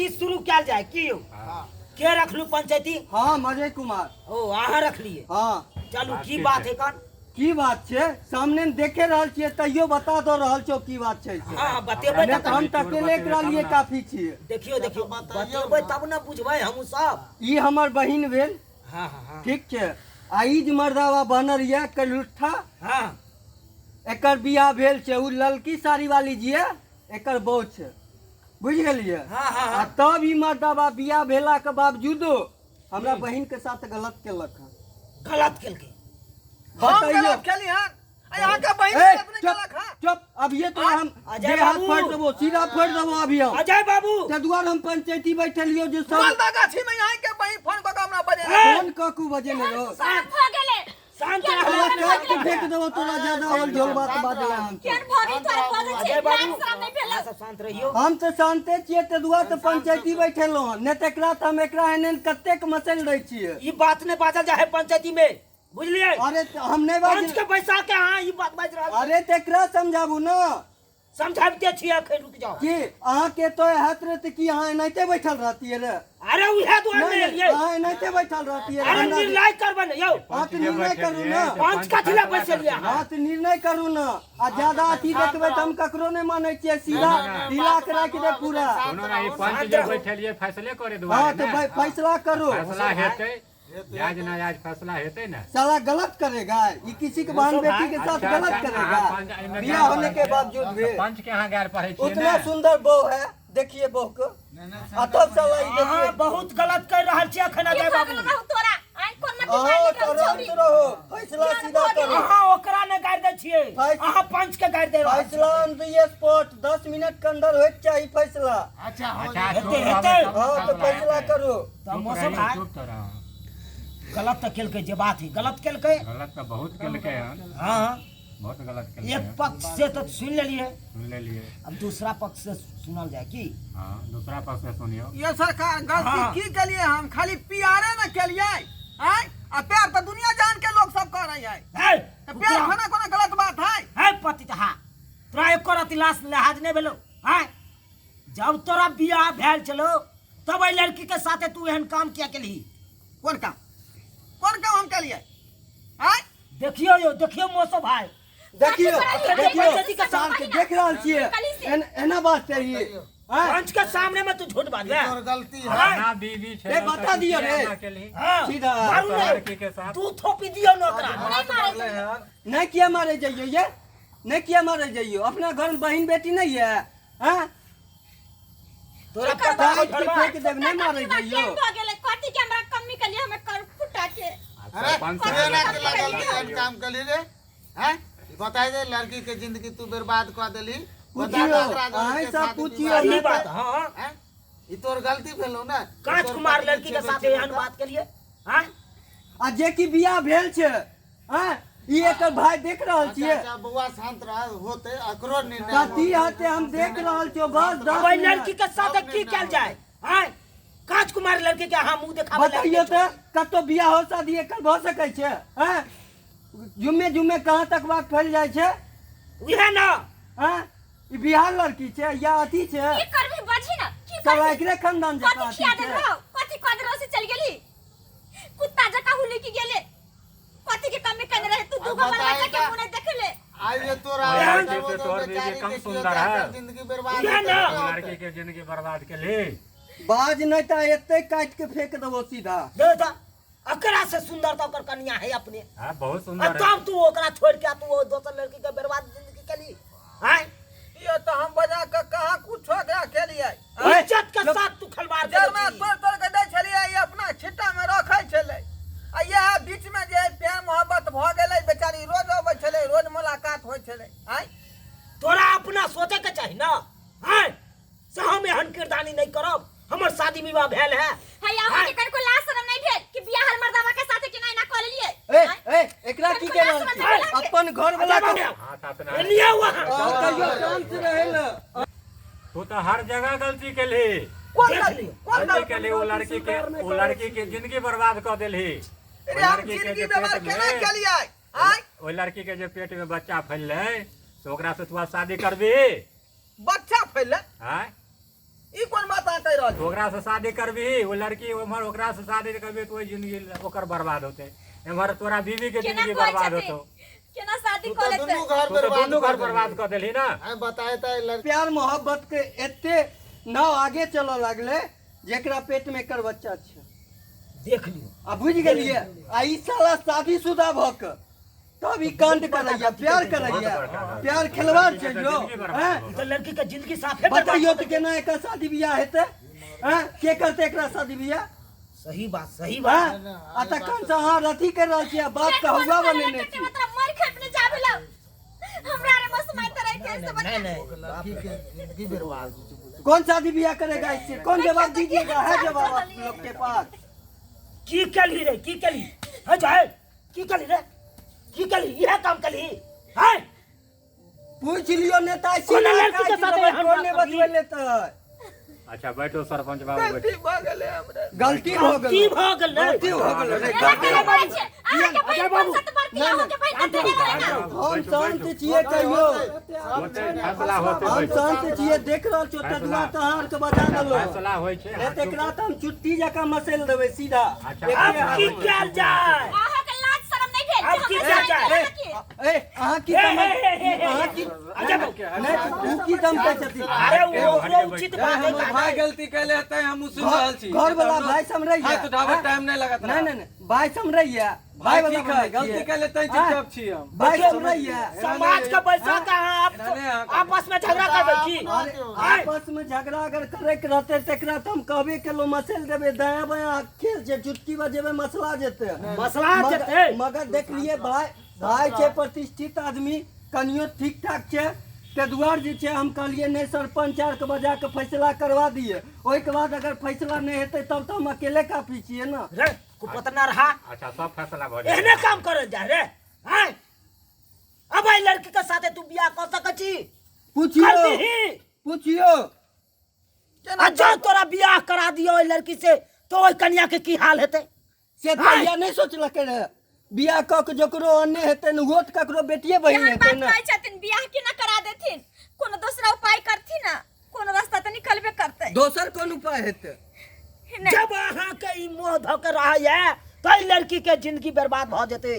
पंचायती शुरू कयल जाय की यौ? के रखलू पंचायती? हाँ, अजय कुमार। ओ अहाँ रखलिए? हाँ। चलू, की बात है कन? की बात छै, सामने में देखे रहल छियै तैयो बता दऽ रहल छौ की बात छै से। हाँ, बतेबै। नहि तऽ हम तऽ अकेले एकरा लिए काफी छियै। देखियौ देखियौ, बतेबै तब ने बुझबै हमहूँ सब। ई हमर बहिन भेल। हाँ हाँ हाँ ठीक छै, आ ई जे मर्दावा बनल यऽ कलुट्ठा, एकर बियाह भेल छै। उ ललकी साड़ी वाली जे यऽ एकर बहू छै, बुझि गेलियै? हाँ हाँ। आ तब ई मर्दावा बियाह भेला के बावजूदो हमरा बहिन के साथ गलत केलक हन। गलत केलकै? हम बतैयौ। गलत केली हन आ यहाँ के बहिन ए, गलत नहीं चुप केलक हन। चुप, अब ये तो हम अजय देह हाथ बाबू। फाड़ देबो, सीधा फाड़ देबो अभी हम। अजय बाबू, ते दुआरे हम पंचायती बैठलियो जे सब मालदा गाछी में यहाँ के बहिन फोन कऽ के हमरा बजे ए, फोन ककू बजेने रहो। शांत भऽ गेलै। शांत तोरा रह। काट के फेंक देबो तोरा, ज्यादा होल झोल बात बाजला हम। केहन भऽ गेल तोरा बजै छै? अजय बाबू, लाज शरम नहि भेलौ? अहाँ सब शांत रहियौ। हम तऽ शान्ते छियै, ते दुआरे तऽ पंचायती बैठेलहुँ हन, नहि तऽ एकरा तऽ हम एकरा एहन एहन कतेक मसलि दै छियै। ई बात नहि बाजल जाइ है पंचायती में, बुझलियै? अरे तऽ हम नहि पंच बाजि के बैसा के अहाँ ई बात बाजि रहल छी। अरे तऽ एकरा समझाबू ने। समझाबिते छियै अखन, रुकि जाउ। की अहाँके तो हैत रहे तऽ की अहाँ एनाहिते बैठल रहतियै रे? अरे उहे दुआरे नहि ने नहि एलियै। अहाँ एनाहिते बैठल रहतियै रे? अरे हमरा निर्णय करबै ने यौ। अहाँ तऽ निर्णय करू ने। पंच कथी लए बैसलियै अहाँ? हाँ तऽ निर्णय करू ने, आ ज्यादा अथी देखबै तऽ हम ककरो नहि मानै छियै, सीधा हिला के राखि देब पूरा। सुनो ना, ई पंच जे बैठलियै फैसले करे दुआरे। हाँ तऽ ने फैसला करू। फैसला हेतै, जायज नाजायज फैसला हेतै ने। साला गलत करेगा ये, किसी के बहन बेटी के साथ अच्छा, गलत अच्छा, करेगा अहाँ पंच एहिमे बियाह गारि होने के पढ़ै छियै। बावजूद भी। तऽ पंच के अहाँ गारि पढ़ै छियै उतना ने? सुंदर बहू है, देखिए बहू को, आ तब साला ई अहाँ देखिए। बहुत गलत कर रहल छी अखन की अजय भऽ बाबू। गेल रहौ तोरा? आइ कोन मट्टी अहाँ मारि लेलकौ तुरंत छौरी? रहो, फैसला सीधा करो। अहाँ ओकरा नहि गारि दै छियै, अहाँ पंच के गारि दे रहल छी। फैसला ऑन the spot, 10 minute के अंदर होइके चाही फैसला। अच्छा, हो अच्छा, जेतै। चुप हेतै, रहबै हेतै। तब ने। हाँ तऽ फैसला हेतै। करू। तऽ चुप मौसम रहियौ, भाई चुप तऽ रहू। गलत तऽ केलकै, जे बात है गलत केलकै। गलत तऽ बहुत केलकै हन। हाँ। बहुत गलत केलकै एक हन। पक्ष से तऽ सुनि लेलियै। सुनि लेलियै। अब दूसरा पक्ष से सुनल जाय की? हाँ, दूसरा पक्ष से सुनियौ। ये सरकार, गलती की केलिए हम? खाली प्यारे न केलिए आय, आ प्यार तो दुनिया जान के लोग सब कर रही है। है तो प्यार खाना कोनो गलत बात है? है पति हा, तोरा एको रति लाश लिहाज नहि भेलो? आय जब तोरा बियाह भेल छलो तब एहि लड़की के साथे तू एहन काम किया केलही? कोन काम, कोन काम हम केलिए आय? देखियो यौ, देखियो मौसम भाई। देखियो देखियो, पंचायती के शांत देख रहल छियै, एना बात छै ई? आँय? पंच के सामने में तू झूठ बाजबे? तोर गलती है। अपना बीवी छै। ए, बता दियौ रे। हाँ, सीधा। मारू ने। लड़की के साथ। दू थोपी दियौ ने ओकरा। नहि मारै छै। नहीं किया मारे जइयो ये, नहीं किया मारे जइयो, अपना घर में बहन बेटी नहीं है? हाँ? तोरा पता हौ काट के झोरबा? फेंक देब, नहीं मारे जइयो। केहन भऽ गेलै? कथी के हमरा कमी केलियै हमे कर फुटा के? अरे सरपंच तू से एना गलत के लगल करियौ। एहन काम कली रे हैं? बताइ दे, लड़की के जिंदगी तू बर्बाद कऽ देली। बता पूछियो, दे ओकरा जोरे अहीं के सब शादी पूछियो। विवाह। सही बात, हाँ। हैं? ई तोर गलती भेलौ ने। कांच तोर कुमार पत्नी लड़की के छै साथ बेटी एहन बता। बात केलिए? हाँ। आ जे कि बियाह भेल छै, हाँ, ई एकर भाई देख रहल अच्छा, छियै। अच्छा बौआ, शांत रह, होते अकरो निर्णय कथी होतै। हते हम देख रहल छियो, बस 10 अब एहि मिनट। लड़की के साथ की कैल जाय? हाँ, कांच कुमार लड़की के अहाँ मुंह देखाबै लायक बतैयो नहि तऽ कतौ बियाह हो शादी एकर भऽ सकै छै? हैं, जुम्मे जुम्मे कहाँ तक बात फैल जाइ छै। उहे ना। हैं, ई बिहार लड़की छै या अथी छै? की करबी, बजही ना, की साला करबी? एकरे खानदान जकाँ कथी अथी खिया छै। देल रहो, कथी कह देल रहो से चल गेली कुत्ता जकाँ हुलकी गेले? कथी के कमी केने रहे तू? दूगो बाल बताए बच्चा के तऽ- मुंह नहीं देखले। आई ये तोरा ओए, करबो जैसे तो तोहर बीवी बेचारी कम देखियो सुंदर तऽ है। एकर जिंदगी बर्बाद उहे हेतै ना। तऽ होतै। लड़की के जिंदगी बर्बाद के ली। बाज नहीं तऽ एते काटि के फेंक देबो सीधा। दे तऽ अकरा से सुंदर तऽ ओकर कनिया है अपने। हाँ, बहुत आ सुंदर है। तब तू ओकरा छोड़ के आ तू ओ दोसर लड़की के बर्बाद जिंदगी केली? आय ये तो हम बजा के कहाँ कुछो एकरा केलिए। इज्जत के साथ तू खलवाड़ जरना करै छी। तोड़ तोड़ के दै छलियै, ई अपना छिट्टा में रखै छलै, आ इएह बीच में जे प्यार मोहब्बत भऽ गेलै, बेचारी रोज अबै छलै, रोज मुलाकात होइ छलै। आँय, तोरा अपना सोचे के चाही ना, आय से हम एहन किरदानी नहीं करब, हमर शादी विवाह भेल है। है अहाँ के कनको लाज शरम नहीं भेल कि बियाह हर मर्दावा के साथे केना एना कऽ लेलियै? ए आँय? ए, एकरा की के रहल छी? अपन घर वाला के हाथ हाथ ना। एलिया वहाँ। अहाँ कहियो शांत रहै लए। तू तो हर जगह गलती केलही। कोन देख गलती? लियौ। कोन गलती गलती? केलही, ओ लड़की के, ओ लड़की के जिंदगी बर्बाद कऽ देलही। ओहि अरे हम लड़की के जिंदगी जे व्यवहार पेट केना में केलियै? आँय, ओहि लड़की के जे पेट में बच्चा फैललै से ओकरा से तू आब शादी करबी? बच्चा फैललै? आँय। ई कोन बात अहाँ कहि रहल छी? ओकरा से शादी करबही ओ लड़की उम्हर ओकरा से शादी करबही तो ओहि जिंदगी ओकर बर्बाद होते एम्हर तोरा बीवी के केना जिंदगी कहै बर्बाद छथिन होतो केना शादी तू कऽ तऽ लेतै दुनू घर तू तो बर्बाद दुनू घर कऽ बर्बाद देलही। कऽ देलही ना आइ बताए तऽ लड़की प्यार मोहब्बत के एते नाव आगे चलऽ लागलै जेकरा पेट में एकर बच्चा छै। देख लियौ। आ बुझि गेलियै आ ई साला शादीशुदा भऽ कऽ तब ई कांड करैया, प्यार करैया, प्यार खेलवाड़ छै यौ। हैं ई तऽ लड़की के जिंदगी साफे बर्बाद। बतैयौ तऽ केना एकर शादी बियाह हेतै? हैं के करतै एकरा शादी बियाह? सही बात, सही बात। हैं आ तखन से अहाँ रथी कर रहल छी आ बाप के हौवा बनेने छी। मतलब मर खेपने जाबे ला हमरा रे बस माय तरह के से नहीं नहीं, लड़की के जिंदगी बर्बाद हो। कौन शादी बियाह करेगा इससे? कौन जवाब दीजिएगा? है जवाब आप लोग के पास? की केलही रे, की केलही? हे जाए, की केलही रे, की केलही? इहे काम केलही है? पूछ लियो नेता कोन लड़की के साथे एहन कोन बात ने करबही? बचबै लेतै? अच्छा बैठो सरपंच बाबू, गलती बैठो। भऽ गेलै हमरे। गलती हो गेलै, की भऽ गेलै? गलती हो गेलै रे, एना गलती। केना कहै छै अहाँके अजय बहिन बाबू। कोन सत बरती अहाँके बहिन कते गेलै ना? हम शांत छियै कहियो। होतै, फैसला होतै, हम बैठो। शांत छियै, देख रहल छियै तदुआ तऽ अहाँ आरके बजा देलहुँ। फैसला होइ छै। नहि तऽ एकरा तऽ हम चुट्टी जकाँ मसैल देबै सीधा। अच्छा। आब की कयल जाय? अहाँके लाज शरम नहि भेल आब जे की हमरा कयल जाय? साथ केलक? ए अहाँ की हे, दम हे, हे, हे, हे। अहाँ की अजय बाबू। नहि ओ की दम कहै छथिन? अरे ओ ओकरो उचित बात है। हमर भाई गलती कैले हेतै, हम सुनि रहल छी। घर वाला भाई समझैया हाथ उठाबे टाइम नहि लगत। नहीं नहीं नहीं, भाई समझैया, भाई भाई वाला ठीक है, गलती कैले तै चुपचाप छी हम। भाई समझैया। समाज के बैसा के अहाँ नहीं, नहीं, आपस में झगड़ा करबै की? अरे आपस में झगड़ा अगर करे के रहते तऽ एकरा तऽ हम कहबे केलहुँ मसल देबै, दायाँ बायाँ खेल छै, चुटकी बजेबै मसला जेतै, मसला जेतै। मगर देखलियै भाई भाई छै प्रतिष्ठित आदमी, कनियो ठीक ठाक छै, ताहि दुआरे जे छै हम कहलियै नहि सरपंच आरके बजा कऽ फैसला करवा दियै। ओहिके बाद अगर फैसला नहि हेतै तब तऽ हम अकेले काफी छियै ने। रे कुपतना रहा। अच्छा सब फैसला भऽ एहने काम करल जाय रे। आँय अब एहि लड़की के साथे तू बियाह कऽ सकै छी? पुछियो, कर दीही। पुछियो। अच्छा तोरा बियाह करा दियो ओहि लड़की से तो ओहि कन्या के की हाल हेतै? से तहिया नहि सोचलकै रहे बियाह कऽ के जकरो अन्ने हेतै ने, ओहो तऽ ककरो बेटिए बहिन एहन हेतै बात ने। कहै छथिन, बियाह केना करा देथिन? कोनो दोसरा उपाय करथिन ना, कोनो रास्ता तऽ निकलबे करतै। दोसर कोन उपाय हेतै? नहि। जब अहाँके ई मोह धऽ के रहैया तऽ एहि लड़की के जिंदगी बर्बाद भऽ जेतै,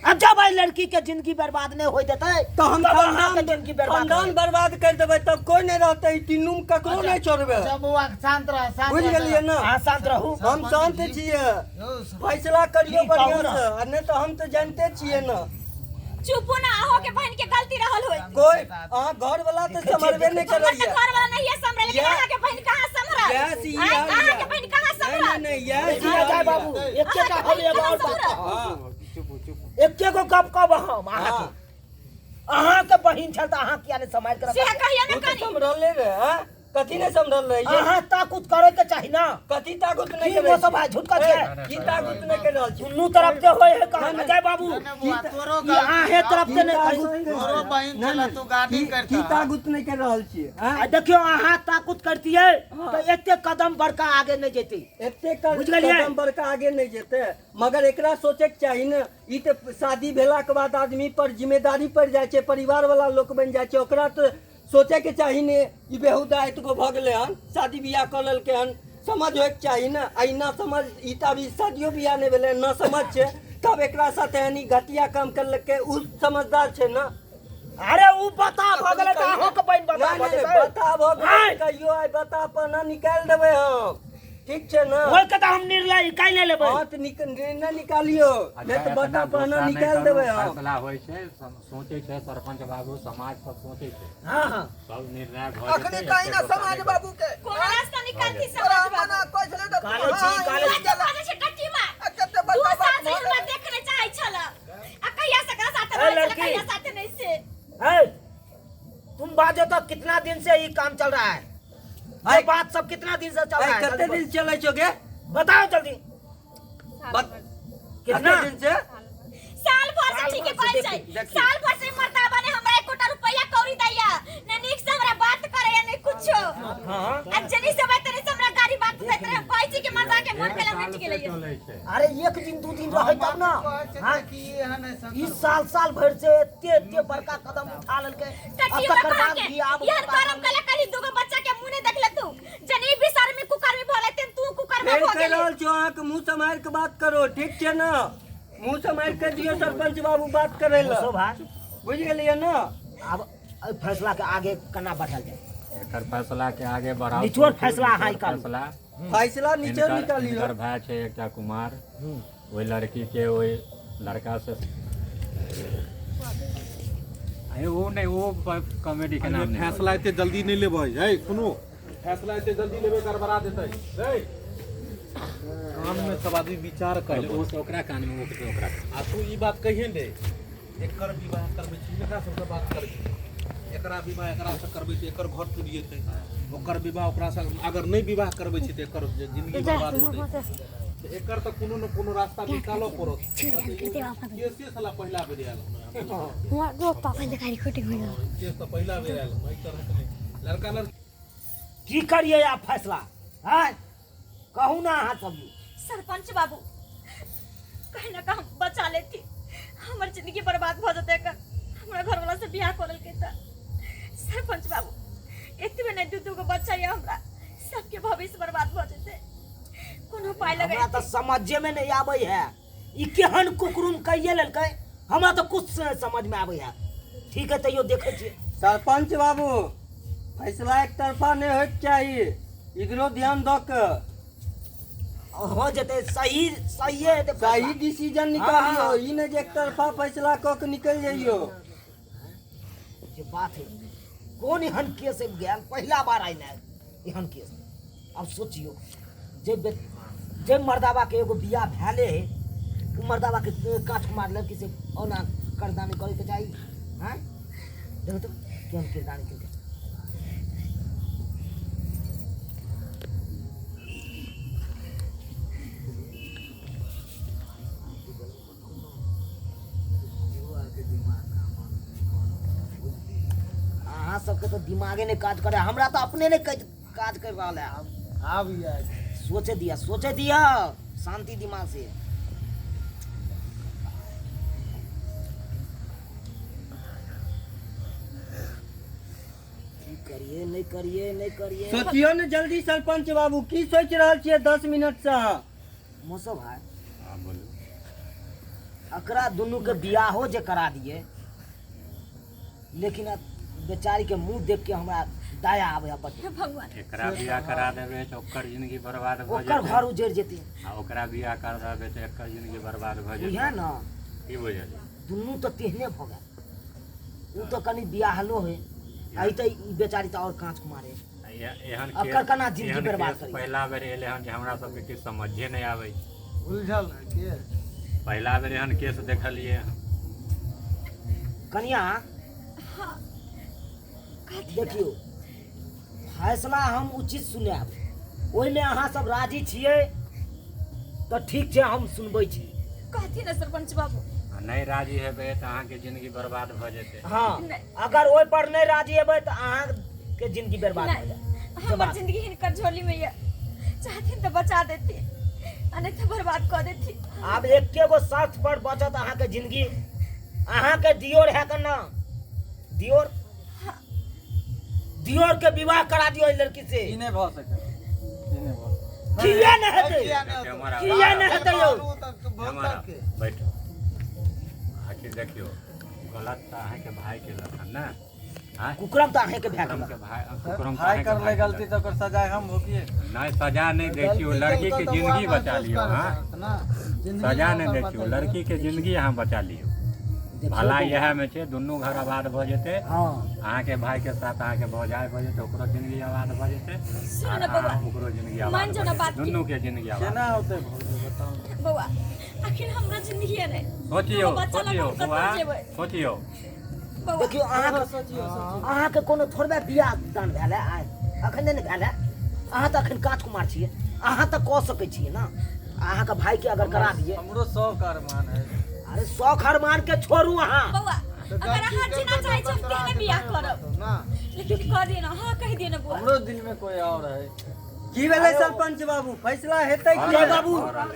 आ जब एहि लड़की के जिंदगी बर्बाद नहि होय देतै तऽ हम तब अहाँके खानदान जिंदगी बर्बाद खानदान भऽ जेतै। बर्बाद करि देबै तब कोइ नहि रहतै, ई तीनू मे ककरो नहि छोड़बै। अच्छा बौआ, शांत रह, शांत बुझि रह। गेलियै ने? अहाँ शांत रहू। हम शांत छियै, यौ, फैसला करियौ की कहू बढ़िआँ ने? से, आ नहि तऽ हम तऽ जानिते छियै ने। चुपू ना, अहों के बहिन के गलती रहल होय। कोइ अहाँ घर वाला तऽ सम्हरबे नहि हमर तऽ करैया। घर वाला नहीं है सम्हरल, लेकिन अहाँ के बहिन कहाँ सम्हरल? यस, ई आँय, हाल अहाँ यऽ। के बहिन कहाँ नहि सम्हरल? नहि नहि, यस देखिए अजय बाबू, एकेटा हम एगो और बात कहब। एके गो गप कहब हम अहाँके। अहाँके बहिन छल तऽ अहाँ किया नहि सम्हारि के से रखलियै? कहियो ओ ने तऽ कनी। सम्हरले रहे, हाँ? कथी नहि सम्हरल रहे? ये अहाँ ताकूत करे के चाही ना। कथी ताकूत नहि की करै मौसम भाई झूठ कह छै? की ताकूत नहि कर रहल छी? दुनू तरफ से होय है काम। नहि, अजय बाबू, नहि, बौआ, तोरो ई अहाँहे तरफ से नहि ताकूत करी। तोरो बहिन नहि, छला, नहि, तू गार्डिंग की करता। ताकूत नहि कर रहल छियै, हाँ? आ देखियौ अहाँ ताकूत करतियै तऽ एते कदम बड़का आगे नहि जेतै। एते बुझि गेलियै? कदम बड़का आगे नहि जेतै, मगर एकरा सोचैके चाही ने। ई तऽ शादी भेलाके बाद आदमी पर जिम्मेदारी पड़ि जाइ छै, परिवार वाला लोक बनि जाइ छै, ओकरा तऽ सोचैके चाही ने। ई बेहुदा एतगो भऽ गेलै हन, शादी बियाह कऽ लेलकै हन, समझ होइके चाही ने। आ ई ना समझ, ई तऽ अभी शादियो बियाह नहि भेलै, ना समझ छै, तब एकरा साथे एहन ई घटिया काम करलकै, ओ समझदार छै ने। अरे उ बता भऽ गेलै तऽ अहाँके बहिन बता नहि, भऽ नहि, जेतै। बता भऽ गेलै आँय! कहियो आइ बता पना निकालि देबै हम, ठीक छै ने? ओहिके तऽ हम निर्णय निकालि लेबै। हाँ तऽ निर्णय निकालियौ, नहि तऽ बता पहना निकालि देबै हम। फैसला होइ छै, सोचै छै सरपंच बाबू, समाज सब सोचै छै। हाँ हाँ, सब निर्णय भऽ अखनी जेतै, कहीं ना एते समाज गोसा बाबू के कोनो रास्ता निकालती तोरा समाज मना बाबू। कहै छलै तऽ काले छी, हाँ, काले ई छी। गेला। बाजै छै टट्टी माँ। आ कते दू बड़का साल बात से भऽ हमरा गेलै। देखने चाहै छल, आ कहिया से एकरा साथे ए रहै छल, लड़की। कहिया साथे नहीं से। ए, तुम बाजो तो कितना दिन से ये काम चल रहा है? ये आइ- बात सब कितना दिन से चल रहा आइ है? कते जल्दी दिन चलै छौ गे? बताओ जल्दी। कितना कते दिन से? साल भर से साल ठीक भर से कहै छै। देखी, देखी। साल भर से मर्दाबा ने हमरा एकोटा रुपैया कौड़ी दैया ने, नीक से हमरा बात करैया ने कुछो। हाँ आ जनी से बात करे से हमरा गाड़ी बात दैत रहे। हम कहै छी कि मर्दा के मन केला मिट गेलै। चलै छै। अरे एक दिन दू दिन रहै तब ना। कहै छै हाँ? कि एहन ऐसन ई साल साल भरि से एते एते बड़का कदम उठा लेलकै, आ टट्टी तकर में बाद के भी आब यार करम कला कली दूगो बच्चा के मुंह नहीं देखले तू। केना फेर भऽ कहि गेलै रहल छियौ अहाँके मुँह सम्हारि के बात करो ठीक छै ने मुँह सम्हारि के दियौ सरपंच बाबू बात करै लए मौसो भाई बुझि गेलियै ने आब एहि फैसला के आगे केना बढ़ायल जाय एकर फैसला के आगे बढ़ाउ निचोड़ फैसला अहाँ निचोड़ निकालू। फैसला फैसला नीचे हिनकर निकालियौ हिनकर भाय छै एकटा कुमार ओहि लड़की के ओहि लड़का से अरे ओ नहि ओ कॉमेडी के नाम नहीं फैसला एते जल्दी नहि लेबै है सुनू फैसला एते जल्दी लेबै गड़बड़ा देतै रे कान में सब आदमी विचार पहिले करबै ओ से ओकरा कान में ओ से ओकरा कान आ तू ई बात कहिए ने एकर विवाह करबै छी एकरा सबसँ बात करबै एकरा विवाह एकरा से करबै तऽ एकर घर टूटि जेतै ओकर विवाह ओकरा से अगर नहि विवाह करबै छी तऽ एकर जिंदगी बर्बाद हेतै तऽ एकर तऽ कोनो ने कोनो रास्ता निकालऽ पड़त केसे साला पहिला बेर आयल हमरा केस तऽ पहिला बेर आयल एहि तरहके नहि लड़का लड़की की करिए आब फैसला आँय कहू ना अहाँ सब सरपंच बाबू कहीं ना कहीं बचा लेती हमर जिंदगी बर्बाद भऽ जेतै एकर हमरा घरवाला से बियाह कऽ लेलकै तऽ सरपंच बाबू एतबे नहि दू दू गो बच्चा यऽ हमरा सबके भविष्य बर्बाद भऽ जेतै कोनो उपाय हमरा लगै तऽ समझे में नहीं आबै है ई केहन कुकरुम कहिए लेलकै हमरा तऽ कुछ नहीं समझ में आबै है ठीक है तैयो देखै छियै सरपंच बाबू फैसला एक तरफा नहि होइके चाही इधरो ध्यान दऽ के हो जेतै सही सहिए हेतै फैसला। सही डिसीजन निकालियौ हाँ। ई नहि जे एक तरफा फैसला कऽ के निकलि जइयौ जे बात है कोन एहन केस आबि गेल पहिला बार आयल है एहन केस आब सोचियौ जे जे मर्दाबाके एगो बियाह भेले है ओ मर्दाबाके काँच कुमार लड़की से ओना करदानी करैके चाही आँय देखू तऽ केहन किरदानी केलकै अहाँ सबके तऽ दिमागे नहि काज करे हमरा तऽ अपने नहि काज कर रहल है आब आब यार सोचे दिया सोचे दिया शांति दिमाग से की करिए नहीं करिए नहीं करिए सोचियौ ने जल्दी सरपंच बाबू की सोचि रहल छियै 10 मिनट से अहाँ मौसम भाई हाँ बोलू एकरा दुनू के बियाहो जे करा दिए लेकिन अब बेचारी के मुंह देख के हमरा दया आवे है बड हे भगवान एकरा बियाह करा देबै तऽ ओकर जिंदगी बर्बाद भऽ ओकर जेतै घर उजड़ जेतै आ ओकरा बियाह कर देबै तऽ एकर जिंदगी बर्बाद भऽ बुझा जेतै न की बुझलियै दुनू तऽ तेहने भऽ गेल ओ तऽ कनि बियाहलो है अइ तऽ ई बेचारी तऽ और काँच कुमारे आ एहन अकर केस केना जिंदगी एहन बर्बाद केस करी पहिला बेर एलै हन जे हमरा सबके किछु समझे नहि आबै छै उलझल है के पहिला बेर एहन केस देखलियै हन कनिया हाँ कथी देखियौ फैसला हम उचित सुनायब ओहिमे अहाँ सब राजी छियै तऽ ठीक छै हम सुनबै छी कहती ना सरपंच बाबू आ नहि राजी हेबै तऽ अहाँके जिंदगी बर्बाद भऽ जेतै हँ नहि। अगर ओहि पर नहि राजी हेबै तऽ अहाँके जिंदगी बर्बाद भऽ नहीं जायत हमर बात। जिंदगी हिनकर झोली में ये चाहथिन तो बचा देती आ नहीं तो बर्बाद कर देती आब एके गो शर्त पर बचत अहाँके जिंदगी अहाँके दियोर है के ना दियोर दियोर के विवाह करा दियो एहि लड़की से ई नहि भऽ सकैत ई नहि भऽ सकैत किया नहि हेतै किया नहि हेतै? एम्हर आउ, किया नहि हेतै यौ करू तऽ बहुत एम्हर आउ, के बैठो आखिर देखियौ गलत तऽ अहाँके भाय केलक हन ने आँय कुकरम तऽ अहाँके भए कुकरम गेल के भाय कुकरम तऽ भाय अहाँके करले भाय गलती केलक। तऽ ओकर सजाय हम भोगिए नहि सजा नहि दै छी ओ लड़की के जिंदगी बचा लियौ हँ सजा नहि दै छी ओ लड़की के जिंदगी अहाँ बचा लियौ देखियौ भला बौआ। इएह मे छै दुनू घर आबाद भऽ जेतै हँ अहाँके भाई के साथ अहाँके भौजाइ भऽ जेतै ओकरो जिंदगी आबाद भऽ जेतै सुन आर ना बौआ अहाँ ओकरो जिंदगी आबाद मान जाओ भऽ ना जेतै बात के दुनू के जिंदगी आबाद केना होतै भौजी बताउ ने। बौआ आखिर हमरा जिंदगी है सोचियौ बच्चा लऽ सोचियौ कऽ हम बौआ कतऽ जेबै सोचियौ बौआ देखियौ अहाँके सोचियौ सोचियौ अहाँके कोनो थोड़बे बियाह दान भेल है आइ अखन नहि ने भेल है अहाँ तऽ अखन काँच कुमार छियै अहाँ तऽ कऽ सकै छियै ने अहाँके भाईके अगर करा दियै हमरो शौक अरमान है अरे शौख अरमान के छोड़ू अहाँ बौआ अगर अहाँ जीना चाहै छी हम तेहने बियाह करब ना लेकिन कह दियौ ना हाँ कहि दियौ ना बौआ हमरो दिल में कोई और है की भेलै सरपंच बाबू फैसला हेतै की जय नहि? बाबू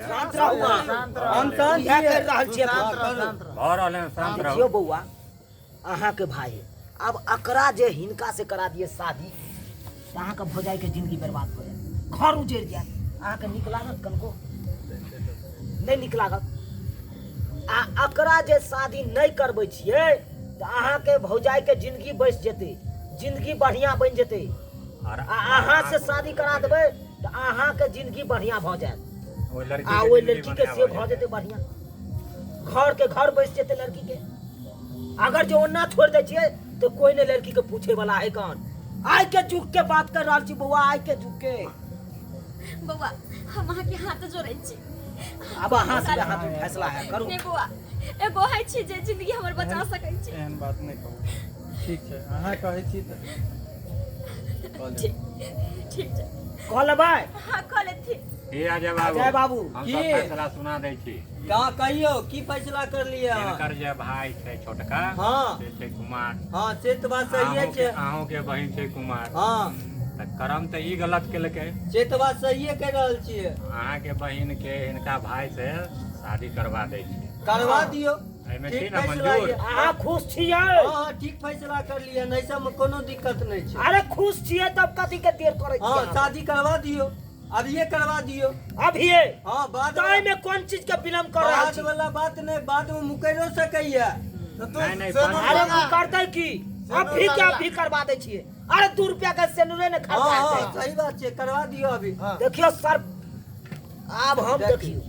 शांत रहू अहाँ शांत रह हम शांत इएह छियै करि रहल छियै शांत रह शांत रह भऽ रहल हन शांत देखियौ रहू बौआ अहाँके भाई आब अकरा जे हिनका से करा दिए शादी तऽ अहाँके भौजाइके जिंदगी बर्बाद भऽ जायत घर उजड़ि जायत अहाँके नीक लागत कनको नहि नीक लागत आ अकरा जे शादी नहि करबै छियै तऽ अहाँके भौजाइके जिंदगी बचि जेतै जिंदगी बढ़िआँ बनि जेतै और आ अहाँ से शादी करा देबै तऽ अहाँके जिंदगी बढ़िआँ भऽ जायत ओहि लड़की आ के ओहि जिंदगी लड़कीके बढ़िआँ से भऽ भऽ जेतै बढ़िआँ घरके घर बसि जेतै लड़कीके अगर जे ओना छोड़ि दै छियै तऽ कोइ नहि लड़कीके पूछे वाला है कौन आइ के युग के बात कर रहल छी बौआ आइ के युग के बौआ हम अहाँके हाथ जोड़ै छी आब अहाँ सबके हाथ में फैसला है करू नहि बौआ एगो है छी जे जिंदगी हमर बचा सकै छी एहन बात नहि कहू ठीक छै अहाँ कहै छी तऽ कऽ लेब। ठीक ठीक छै कऽ लेबै हाँ कऽ लेथिन हे अजय बाबू अजय बाबू। हम की? सब फैसला सुना दै छी का कहियौ की फैसला कर लिए अहाँ हिनकर जे भाई छै छोटका हाँ। से छै कुमार हाँ से तऽ बात सहिए अहूँ छै के अहूँ के बहिन छै कुमार हाँ तऽ करम तऽ ई गलत केलकै से तऽ बात सहिए कहि रहल छियै अहाँ के बहिन के हिनका भाई से शादी करवा दै छी करवा दियौ एहिमे छी ठीक ने फैसला मंजूर? ये। अहाँ खुश छियै हाँ हाँ ठीक फैसला कर लिए नहीं सब में कोनो दिक्कत नहीं छै अरे खुश छियै तब कथी के देर करै हाँ छियै शादी करवा दियौ अभिये करवा दियौ अभिये हाँ बाद ताहि में कोन चीज के विलम्ब कर रहल बाद छी वाला बात नहीं बाद में मुकरो सकैया तऽ तू नहीं, नहीं, सेनुर अरे लगा। उ करतै की अभी के अभी करवा दै छियै अरे 2 रुपया के सेनुरे ने खर्चा हाँ हाँ हेतै सही बात छै करवा दियौ अभी हाँ। देखियौ सर आब हम देखियौ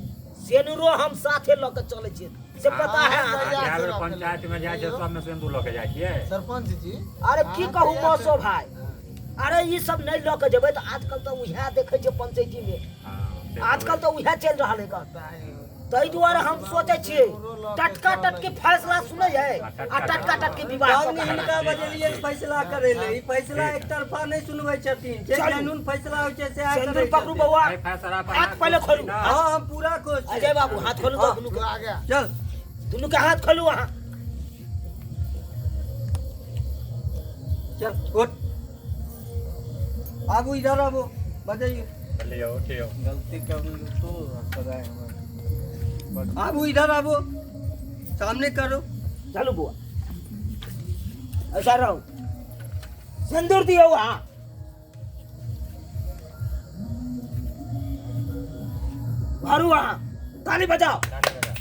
सेनुरो हम साथे लऽ के चलै छियै से पता है हाँ, अहाँके आ जाए बेर पंचायत में जाइ छै सबमे सिन्दूर लऽ के जाइ छियै सरपंच जी अरे की अहाँ कहू कहिया से- मौसो भाई अरे ई सब नहीं लऽ के जेबै तऽ आजकल तऽ उएह देखै छै पंचायती में हाँ, से तऽ आजकल तऽ उएह चलि रहल है गन ताहि दुआरे हम सोचै छियै टटका टटकी फैसला सुनै है आ टटका टटकी विवाह तब कऽ ने के हिनका बजलियै फैसला करै ले ई फैसला ठीक। एक तरफा नहि सुनबै छथिन जे चलू। कानून फैसला होइ छै सएह सिन्दूर करै पकड़ू छथिन। बौआ एहि फैसला पर हाथ अहाँ पहिले खुश खोलू छी ने? हाँ हम पूरा खुश छी अजय बाबू हाथ खोलू तऽ दुनू तू के आ गया चल दुनू के हाथ खोलू अहाँ चल उठ आबू इधर आबू बजाइए लियौ उठियौ गलती कर लू तो सजाए हमरा आबू इधर आबू सामने करो चलू बुआ ऐसा रहो सिंदूर दियो अहाँ भरू अहाँ ताली बजाओ ताली बजाउ।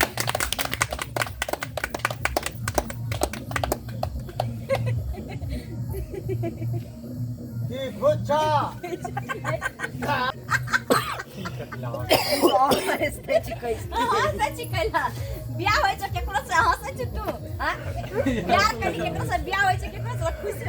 की खुश छा हँसै छी कैला बियाह होइ छै केकरो से हँसै छी तू हाँ बियाह करी केकरो से बियाह होइ छै केकरो से खुशी